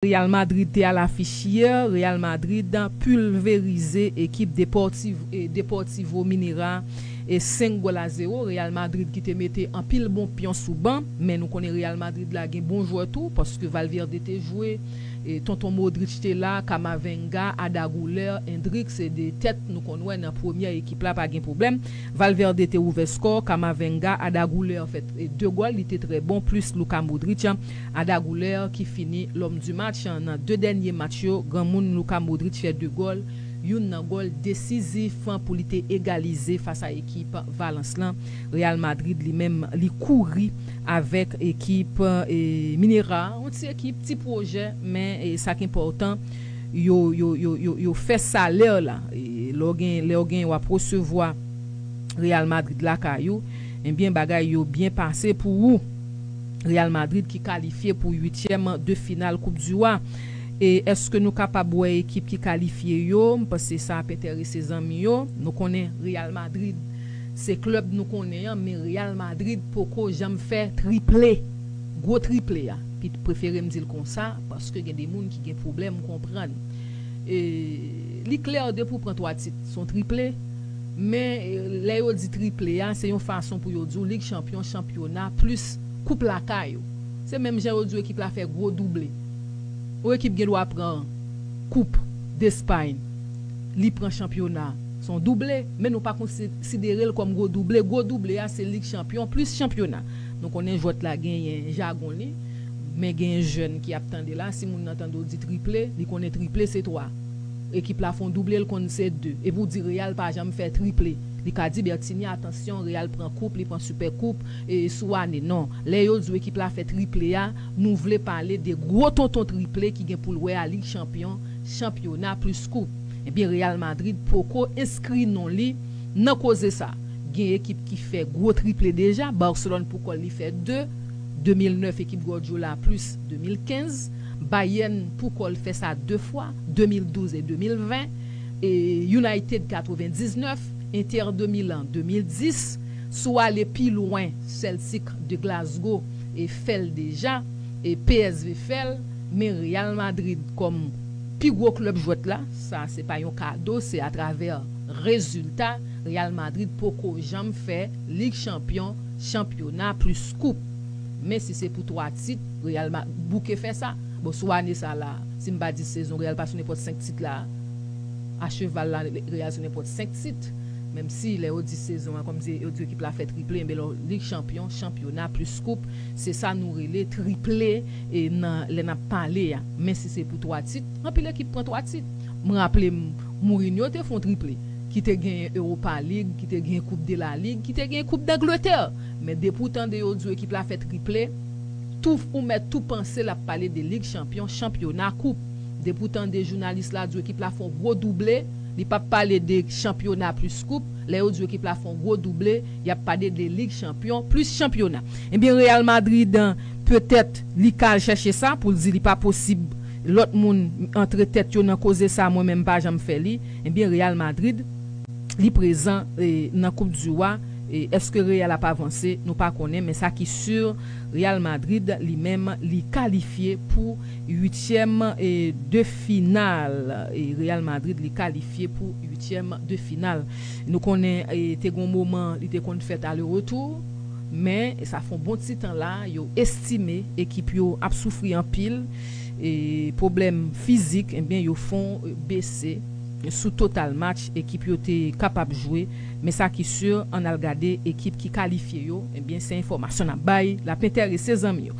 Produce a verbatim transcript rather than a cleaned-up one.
Real Madrid te a lafich yè. Real Madrid pilverize ekip Deportivo, eh, Deportivo Minera e senk gòl a zewo. Real Madrid ki te mete anpil bon pyon sou ban, men nou konnen Real Madrid la gen bon jwè tou, paske Valverde te jwe, e Tonton Modric te la, Camavinga, Arda Güler, Endrick, se de tèt nou konn wè nan premyè ekip la, pa gen pwoblèm. Valverde te ouvè skò, Camavinga, Arda Güler fè, e, de gòl, li te trè bon, plis Luka Modric, Arda Güler ki fini l'homme du match nan de dènye match yo, granmoun Luka Modric fè de gòl, youn nan gòl desizif pou li te egalize fas a ekip Valence lan. Real Madrid li menm li kouri avèk ekip, e, Minera, yon ti ekip, ti pwojè, men, e, sa k enpòtan, yo, yo, yo, yo, yo fè salè la. E, lè w gen, lè w gen, w ap resevwa Real Madrid lakay ou, ebyen, bagay yo byen pase pou ou. Real Madrid ki kalifye pou uityèm de final Coupe du Roi. E èske nou kapab wè ekip ki kalifye yo? M panse sa ap enterese zanmi yo. Nou konnen Real Madrid se klèb nou konnen an, men Real Madrid poko janm fè triple. Gwo triple a. Pi prefere m di l konsa, paske gen de moun ki gen pwoblèm konprann. E, li klè, depi w pran twa tit, se yon triple. Men, e, lè yo di triple a, se yon fason pou yo di w Lig Chanpyon, chanpyona, plis koup lakay ou. Se menm jan yo di w ekip la fè gwo double. Yon ekip gen dwa pran Koup Despay, li pran chanpyona. Se yon double, men nou pa konsidere l kòm gwo double. Gwo double a, se Lig Chanpyon plis chanpyona. Nou konnen jwèt la genyen jagon li, men genyen jèn ki ap tande la. Si moun nan tande w di triple, li konnen triple se twa. Ekip la fè yon double, l konn se de. Epi w di Real pa janm fè triple. Li ka di Bertinie, atansyon, Real pran koup, li pran Super Koup, e, sou ane. Non. Lè yo di w ekip la fè triple a, nou vle pale de gwo tonton triple ki gen pou l wè a Lig Chanpyon, chanpyona plis koup. Ebyen, Real Madrid poko enskri non li nan koze sa. Gen ekip ki fè gwo triple deja, Barcelone pou kò l li fè de, de mil nèf ekip Guardiola plis de mil kenz, Bayern pou kò l fè sa de fwa, de mil douz e de mil ven, e United katrevendiznèf, Inter de Milan de mil dis, si w ale pi lwen, Celtic de Glasgow e fè l deja, e P S V fè l, men Real Madrid kòm pi gwo klèb jwèt la, sa se pa yon kado, se atravè rezilta. Real Madrid poko janm fè Lig Chanpyon, chanpyona plis koup. Men si se pou twa tit, Real Ma-, bouke fè sa. Bon, sou ane sa la, si m pa di sezon, Real pa sou nenpòt senk tit la. A cheval la, Real sou nenpòt senk tit. Menm si lè yo di sezon an, kòmsi yo di ekip la fè triple, men lè w Lig Chanpyon, chanpyona plis koup, se sa nou rele triple, e nan, lè n ap pale a. Men si se pou twa tit, anpil ekip pran twa tit. M raple m, Mourinho te fè yon triple, ki te genyen Europa League, ki te genyen Coupe de la Ligue, ki te genyen Coupe d'Angleterre. Men depi w tande yo di w ekip la fè triple, tou, ou mèt tou panse l ap pale de Lig Chanpyon, chanpyona, koup. Depi w tande jounalis la di w ekip la fè yon gwo double, li p ap pale de chanpyona plis koup. Lè yo di w ekip la fè yon gwo double, y ap pale de Lig Chanpyon plis chanpyona. Ebyen, Real Madrid, petèt, li ka al chèche sa pou l di li pa posib lòt moun antre tèt yo nan koze sa, mwen menm m pa janm fè li. Ebyen, Real Madrid, li prezan, e, nan Coupe du Roi. E, èske Real ap avanse? Nou pa konnen, men sa ki si, Real Madrid, li menm, li kalifye pou uityèm, e, de final. E, Real Madrid, li kalifye pou uityèm de final. Nou konnen, e, te gon moman, li te konn fèt ale retou, men sa fè yon bon ti tan la, yo estime ekip yo ap soufri anpil, e pwoblèm fizik, ebyen, yo fè yon, e, bese sou total match ekip yo te kapab jwe. Men sa ki si, ann al gade ekip ki kalifye yo, ebyen, se enfòmasyon n ap bay, l ap enterese zanmi yo.